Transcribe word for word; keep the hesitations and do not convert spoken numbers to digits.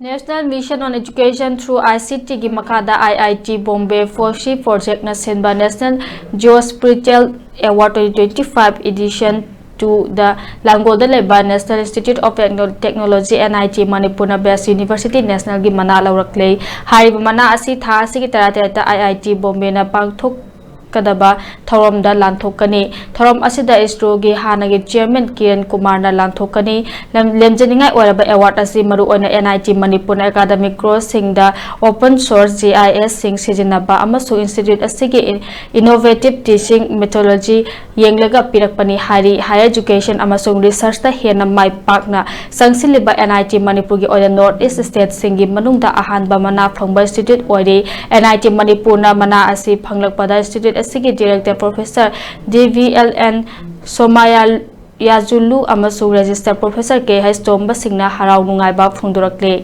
National Mission on Education through I C T ꯒꯤ ꯃꯈꯥꯗ I I T Bombay FOSSEE Project ꯅ ꯁꯤꯟꯕ National Geospatial Award twenty twenty-five edition two ꯗ ꯂꯥꯡꯒꯣꯜꯗ ꯂꯩꯕ National Institute of Techno-, Technology, N I T ꯃꯅꯤꯄꯨꯔꯅ Best University National ꯒꯤ ꯃꯅꯥ ꯂꯧꯔꯛꯂꯦ꯫ ꯍꯥꯏꯔꯤꯕ ꯃꯅꯥ ꯑꯁꯤ ꯊꯥ ꯑꯁꯤꯒꯤ ꯇꯔꯥꯇꯔꯦꯠꯇ I I T Bombay ꯅ ꯄꯥꯡꯊꯣꯛꯀꯗꯕ ꯊꯧꯔꯝꯗ ꯂꯥꯟꯊꯣꯛꯀꯅꯤ꯫ ꯊꯧꯔꯝ ꯑꯁꯤꯗ ISRO ꯒꯤ ꯍꯥꯟꯅꯒꯤ Chairman ꯀꯤꯔꯟ ꯀꯨꯃꯥꯔꯅ ꯂꯥꯟꯊꯣꯛꯀꯅꯤ꯫ ꯂꯝ-, ꯂꯦꯝꯖꯅꯤꯡꯉꯥꯏ ꯑꯣꯏꯔꯕ award ꯑꯁꯤ ꯃꯔꯨꯑꯣꯏꯅ N I T ꯃꯅꯤꯄꯨꯔꯅ academic growth ꯁꯤꯡꯗ open source G I S ꯁꯤꯡ ꯁꯤꯖꯤꯟꯅꯕ ꯑꯃꯁꯨꯡ institute ꯑꯁꯤꯒꯤ in-, innovative teaching methodology ꯌꯦꯡꯂꯒ ꯄꯤꯔꯛꯄꯅꯤ ꯍꯥꯏꯔꯤ꯫ Higher education ꯑꯃꯁꯨꯡ research ꯇ ꯍꯦꯟꯅ ꯃꯥꯏ ꯄꯥꯛꯅ ꯆꯪꯁꯤꯜꯂꯤꯕ N I T ꯃꯅꯤꯄꯨꯔꯒꯤ ꯑꯣꯏꯅ North East state ꯁꯤꯡꯒꯤ ꯃꯅꯨꯡꯗ ꯑꯍꯥꯟꯕ ꯃꯅꯥ ꯐꯪꯕ institute ꯑꯣꯏꯔꯤ꯫ N I T ꯃꯅꯤꯄꯨꯔꯅ ꯃꯅꯥ ꯑꯁꯤ ꯐꯪꯂꯛꯄꯗ institute ꯑꯁꯤꯒꯤ Director Professor D V L N ꯁꯣꯃꯥꯌꯥꯖꯨꯂꯨ ꯑꯃꯁꯨꯡ Register Professor K H ꯇꯣꯝꯕ ꯁꯤꯡꯅ ꯍꯔꯥꯎ ꯅꯨꯡꯉꯥꯏꯕ ꯐꯣꯡꯗꯣꯔꯛꯂꯤ꯫